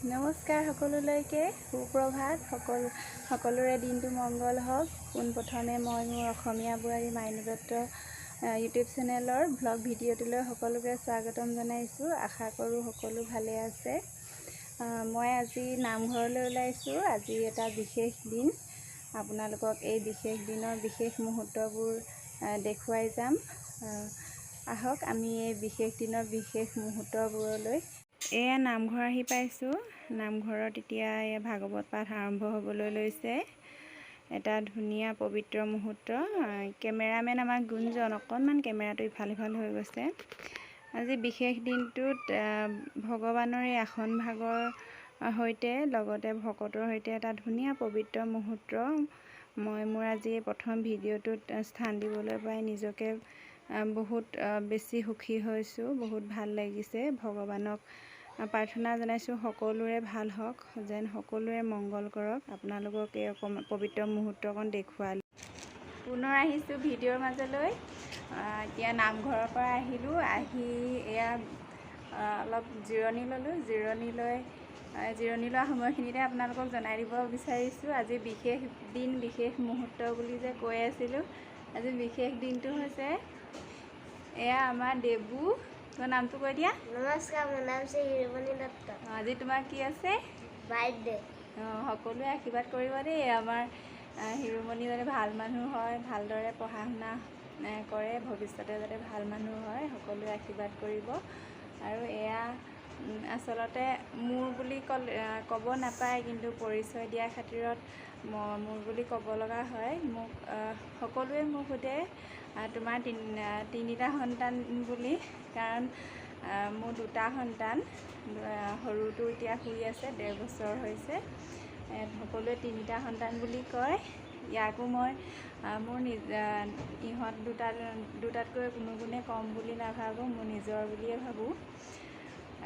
নমস্কাৰ সকলোলৈকে, সুপ্ৰভাত। সকলোৰে দিনটো মংগল হওক। পোনপ্ৰথমে মই মোৰ অসমীয়া বোৱাৰী মাইনু দত্ত ইউটিউব চেনেলৰ ভ্লগ ভিডিঅ'টোলৈ সকলোকে স্বাগতম জনাইছোঁ। আশা কৰোঁ সকলো ভালে আছে। মই আজি নামঘৰলৈ ওলাইছোঁ। আজি এটা বিশেষ দিন। আপোনালোকক এই বিশেষ দিনৰ বিশেষ মুহূৰ্তবোৰ দেখুৱাই যাম। আহক আমি এই বিশেষ দিনৰ বিশেষ মুহূৰ্তবোৰলৈ। এয়া নামঘৰ আহি পাইছোঁ। নামঘৰত এতিয়া এই ভাগৱত পাঠ আৰম্ভ হ'বলৈ লৈছে। এটা ধুনীয়া পবিত্ৰ মুহূৰ্ত। কেমেৰামেন আমাৰ গুঞ্জন, অকণমান কেমেৰাটো ইফাল সিফাল হৈ গৈছে। আজি বিশেষ দিনটোত ভগৱানৰ এই আসন ভাগৰ সৈতে, লগতে ভকতৰ সৈতে এটা ধুনীয়া পবিত্ৰ মুহূৰ্ত মই মোৰ আজি এই প্ৰথম ভিডিঅ'টোত স্থান দিবলৈ পাই নিজকে বহুত বেছি সুখী হৈছোঁ। বহুত ভাল লাগিছে। ভগৱানক প্ৰাৰ্থনা জনাইছোঁ, সকলোৰে ভাল হওক যেন, সকলোৰে মংগল কৰক। আপোনালোকক এই অকণমান পবিত্ৰ মুহূৰ্তকণ দেখুৱালোঁ। পুনৰ আহিছোঁ ভিডিঅ'ৰ মাজলৈ। এতিয়া নামঘৰৰ পৰা আহিলোঁ। আহি এয়া অলপ জিৰণি ল'লোঁ। জিৰণি লোৱা সময়খিনিতে আপোনালোকক জনাই দিব বিচাৰিছোঁ, আজি বিশেষ দিন, বিশেষ মুহূৰ্ত বুলি যে কৈ আছিলোঁ, আজি বিশেষ দিনটো হৈছে এয়া আমাৰ দেবু। তোমাৰ নামটো কৈ দিয়া। নমস্কাৰ, মোৰ নাম শ্ৰী হিৰুমণি দত্ত। আজি তোমাৰ কি আছে? বাৰ্থডে। অঁ, সকলোৱে আশীৰ্বাদ কৰিব দেই, আমাৰ হিৰুমণি যাতে ভাল মানুহ হয়, ভালদৰে পঢ়া শুনা কৰে, ভৱিষ্যতে যাতে ভাল মানুহ হয়, সকলোৱে আশীৰ্বাদ কৰিব। আৰু এয়া আচলতে মোৰ বুলি ক'লে ক'ব নাপায়, কিন্তু পৰিচয় দিয়াৰ খাতিৰত মোৰ বুলি ক'ব লগা হয়। মোক সকলোৱে মোক সোধে, তোমাৰ তিনিটা সন্তান বুলি, কাৰণ মোৰ দুটা সন্তান। সৰুটো এতিয়া শুই আছে, 1.5 বছৰ হৈছে। সকলোৱে তিনিটা সন্তান বুলি কয়। ইয়াকো মই মোৰ নিজ ইহঁত দুটাতকৈ কোনো গুণে কম বুলি নাভাবোঁ, মোৰ নিজৰ বুলিয়ে ভাবোঁ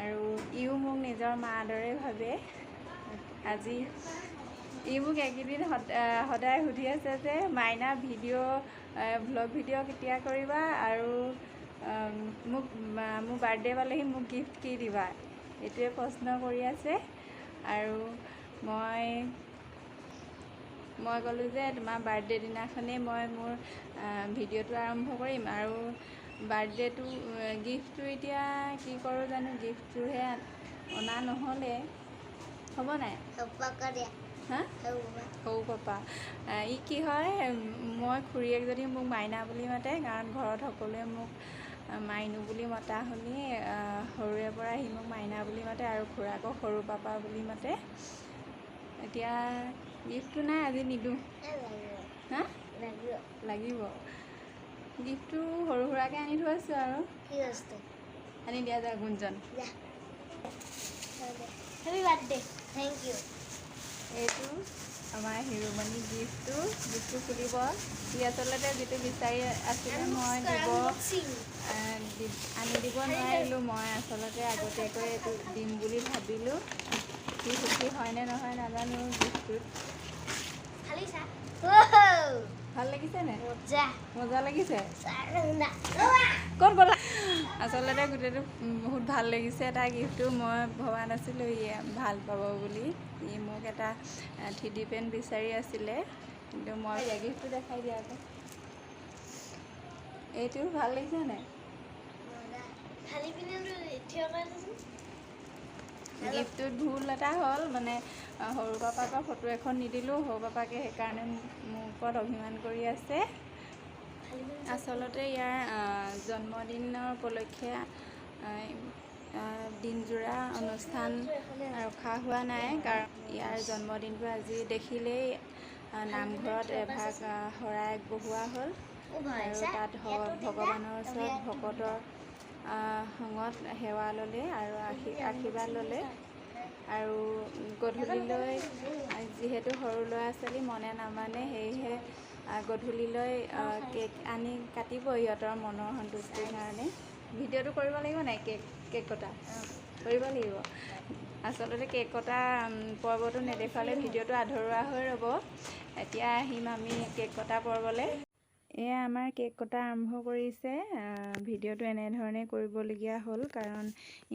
আৰু ইও মোক নিজৰ মাৰ দৰে ভাবে। আজি ই মোক এইকেইদিন সদায় সুধি আছে যে মাইনা, ভ্লগ ভিডিঅ' কেতিয়া কৰিবা আৰু মোক মোৰ বাৰ্থডে পালেহি, মোক গিফ্ট কি দিবা? এইটোৱে প্ৰশ্ন কৰি আছে। আৰু মই ক'লোঁ যে তোমাৰ বাৰ্থডে দিনাখনেই মই মোৰ ভিডিঅ'টো আৰম্ভ কৰিম। আৰু বাৰ্থডেটো গিফ্টটো এতিয়া কি কৰোঁ জানো, গিফ্টটোহে অনা নহ'লে হ'ব নাই। হা, সৰু পাপা ই কি হয়, মই খুৰীয়েক যদি মোক মাইনা বুলি মাতে, কাৰণ ঘৰত সকলোৱে মোক মাইনু বুলি মতা শুনি সৰুৰে পৰা সি মোক মাইনা বুলি মাতে আৰু খুৰাকক সৰু পাপা বুলি মাতে। এতিয়া গিফ্টটো নাই, আজি নিদিওঁ। হা, লাগিব গিফ্টটো। সৰু সুৰাকৈ আনি থৈছোঁ আৰু আনি দিয়া যায় গুঞ্জন। Happy birthday, thank you. এইটো আমাৰ হিৰোমণি গিফ্টটো। গিফ্টটো খুলিব সি। আচলতে যিটো বিচাৰি আছিলে মই আনি দিব নোৱাৰিলোঁ। মই আচলতে আগতীয়াকৈ এইটো দিম বুলি ভাবিলোঁ। সি সুখী হয়নে নহয় নাজানো গিফ্টটোত। ভাল লাগিছে নে? মজা লাগিছে। ক'ত গ'লা? আচলতে গোটেইটো বহুত ভাল লাগিছে তাৰ গিফ্টটো। মই ভবা নাছিলোঁ ই ভাল পাব বুলি। ই মোক এটা 3D PAN বিচাৰি আছিলে, কিন্তু মই গিফ্টটো দেখাই দিয়া আকৌ। এইটো ভাল লাগিছে নাই? ফালি পিনে থিয় কৰি দেচোন। গিফ্টটোত ভুল এটা হ'ল, মানে সৰু পাপাৰ পৰা ফটো এখন নিদিলোঁ সৰু পাপাকে, সেইকাৰণে মোৰ ওপৰত অভিমান কৰি আছে। ফালি পিনে। আচলতে ইয়াৰ জন্মদিনৰ উপলক্ষে দিনযোৰা অনুষ্ঠান ৰখা হোৱা নাই, কাৰণ ইয়াৰ জন্মদিনটো আজি দেখিলেই নামঘৰত এভাগ শৰাই আগবঢ়োৱা হ'ল আৰু তাত ভগৱানৰ ওচৰত ভকতৰ সঙত সেৱা ল'লে আৰু আশীৰ্বাদ ল'লে। আৰু গধূলিলৈ যিহেতু সৰু ল'ৰা ছোৱালী মনে নামানে, সেয়েহে গধূলিলৈ কেক আনি কাটিব সিহঁতৰ মনৰ সন্তুষ্টিৰ কাৰণে। ভিডিঅ'টো কৰিব লাগিব নাই? কেক কটা কৰিব লাগিব। আচলতে কেক কটা পৰ্বটো নেদেখুৱালে ভিডিঅ'টো আধৰুৱা হৈ ৰ'ব। এতিয়া আহিম আমি কেক কটা পৰ্বলৈ। এয়া আমাৰ কেক কটা আৰম্ভ কৰিছে। ভিডিঅ'টো এনেধৰণে কৰিবলগীয়া হ'ল, কাৰণ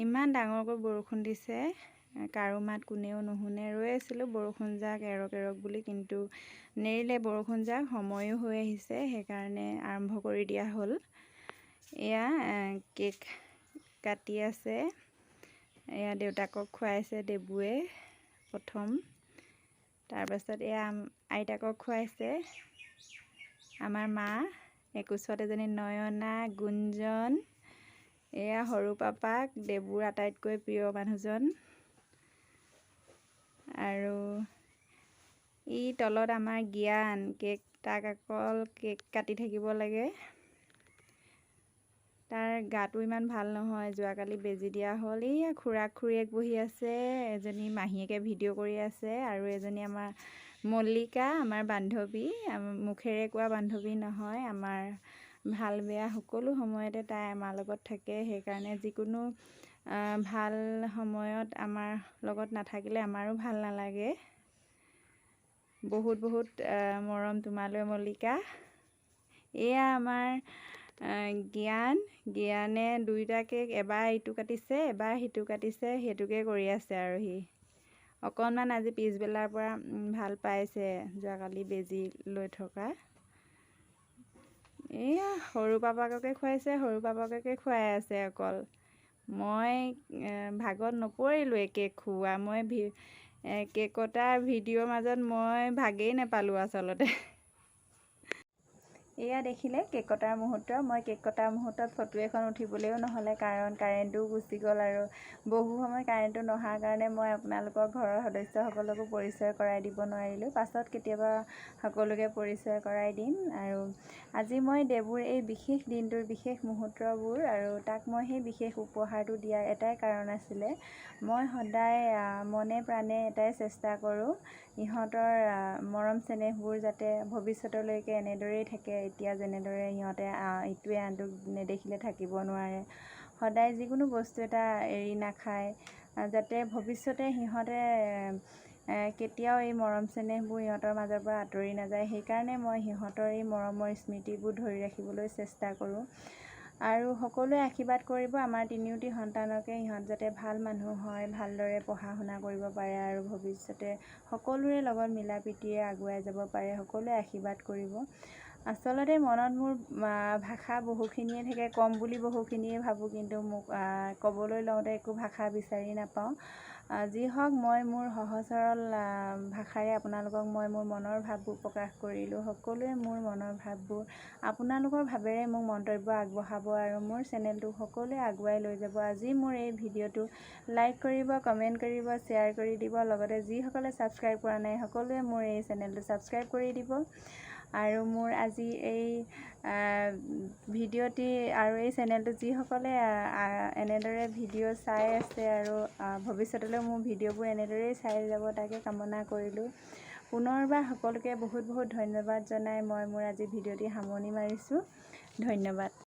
ইমান ডাঙৰকৈ বৰষুণ দিছে। কাৰো মাত কোনেও নুশুনে। ৰৈ আছিলোঁ বৰষুণ যাক এৰক এৰক বুলি, কিন্তু নেৰিলে বৰষুণজাক। সময়ো হৈ আহিছে, সেইকাৰণে আৰম্ভ কৰি দিয়া হ'ল। এয়া কেক কাটি আছে। এয়া দেউতাকক খুৱাইছে দেবুৱে প্ৰথম। তাৰপাছত এয়া আইতাকক খুৱাইছে আমাৰ মা। একোচত এজনী নয়না, গুঞ্জন। এয়া সৰু পাপাক, দেবুৰ আটাইতকৈ প্ৰিয় মানুহজন। আৰু ই তলত আমাৰ জ্ঞান, কেক তাক অকল কেক কাটি থাকিব লাগে। তাৰ গাটো ইমান ভাল নহয়, যোৱাকালি বেজী দিয়া হ'ল। এইয়া খুৰাক খুৰীয়েক বহি আছে, এজনী মাহীয়েকে ভিডিঅ' কৰি আছে আৰু এজনী আমাৰ মল্লিকা, আমাৰ বান্ধৱী। মুখেৰে কোৱা বান্ধৱী নহয়, আমাৰ ভাল বেয়া সকলো সময়তে তাই আমাৰ লগত থাকে। সেইকাৰণে যিকোনো ভাল সময়ত আমাৰ লগত নাথাকিলে আমাৰো ভাল নালাগে। বহুত বহুত মৰম তোমালৈ মল্লিকা। এয়া আমাৰ জ্ঞান। জ্ঞানে দুইটা কেক এবাৰ ইটো কাটিছে, এবাৰ সিটো কাটিছে, সেইটোকে কৰি আছে। আৰু সি অকণমান আজি পিছবেলাৰ পৰা ভাল পাইছে, যোৱাকালি বেজী লৈ থকা। এয়া সৰু পাপাককে খুৱাইছে, সৰু পাপাককে খুৱাই আছে অকল। মই ভাগত নপৰিলোঁৱে কেক খুওৱা। মই কেক কটাৰ ভিডিঅ'ৰ মাজত মই ভাগেই নাপালোঁ আচলতে। এয়া দেখিলে কেক কটাৰ মুহূৰ্ত। মই কেক কটাৰ মুহূৰ্তত ফটো এখন উঠিবলৈও নহ'লে, কাৰণ কাৰেণ্টটোও গুচি গ'ল আৰু বহু সময় কাৰেণ্টটো নহাৰ কাৰণে মই আপোনালোকৰ ঘৰৰ সদস্যসকলকো পৰিচয় কৰাই দিব নোৱাৰিলোঁ। পাছত কেতিয়াবা সকলোকে পৰিচয় কৰাই দিম। আৰু আজি মই দেবুৰ এই বিশেষ দিনটোৰ বিশেষ মুহূৰ্তবোৰ আৰু তাক মই সেই বিশেষ উপহাৰটো দিয়াৰ এটাই কাৰণ আছিলে, মই সদায় মনে প্ৰাণে এটাই চেষ্টা কৰোঁ, ইহঁতৰ মৰম চেনেহবোৰ যাতে ভৱিষ্যতলৈকে এনেদৰেই থাকে। এতিয়া যেনেদৰে সিহঁতে ইটোৱে আনটোক নেদেখিলে থাকিব নোৱাৰে, সদায় যিকোনো বস্তু এটা এৰি নাখায়, যাতে ভৱিষ্যতে সিহঁতে কেতিয়াও এই মৰম চেনেহবোৰ সিহঁতৰ মাজৰ পৰা আঁতৰি নাযায়, সেইকাৰণে মই সিহঁতৰ এই মৰমৰ স্মৃতিবোৰ ধৰি ৰাখিবলৈ চেষ্টা কৰোঁ। আৰু সকলোৱে আশীৰ্বাদ কৰিব আমাৰ তিনিওটি সন্তানকে, ইহঁত যাতে ভাল মানুহ হয়, ভালদৰে পঢ়া শুনা কৰিব পাৰে আৰু ভৱিষ্যতে সকলোৰে লগত মিলা প্ৰীতিৰে আগুৱাই যাব পাৰে। সকলোৱে আশীৰ্বাদ কৰিব। আচলতে মনত মোৰ ভাষা বহুখিনিয়ে থাকে, ক'ম বুলি বহুখিনিয়ে ভাবোঁ, কিন্তু মোক ক'বলৈ লওঁতে একো ভাষা বিচাৰি নাপাওঁ। যি হওক, মই মোৰ সহজ সৰল ভাষাৰে আপোনালোকক মই মোৰ মনৰ ভাৱবোৰ প্ৰকাশ কৰিলোঁ। সকলোৱে মোৰ মনৰ ভাৱবোৰ আপোনালোকৰ ভাৱেৰে মোক মন্তব্য আগবঢ়াব আৰু মোৰ চেনেলটো সকলোৱে আগুৱাই লৈ যাব। আজি মোৰ এই ভিডিঅ'টো লাইক কৰিব, কমেণ্ট কৰিব, শ্বেয়াৰ কৰি দিব। লগতে যিসকলে ছাবস্ক্ৰাইব কৰা নাই, সকলোৱে মোৰ এই চেনেলটো ছাবস্ক্ৰাইব কৰি দিব। আৰু মোৰ আজি এই ভিডিঅ'টি আৰু এই চেনেলটো যিসকলে এনেদৰে ভিডিঅ' চাই আছে আৰু ভৱিষ্যতলৈ মোৰ ভিডিঅ'বোৰ এনেদৰেই চাই যাব, তাকে কামনা কৰিলোঁ। পুনৰবাৰ সকলোকে বহুত বহুত ধন্যবাদ জনাই মই মোৰ আজি ভিডিঅ'টি সামৰণি মাৰিছোঁ। ধন্যবাদ।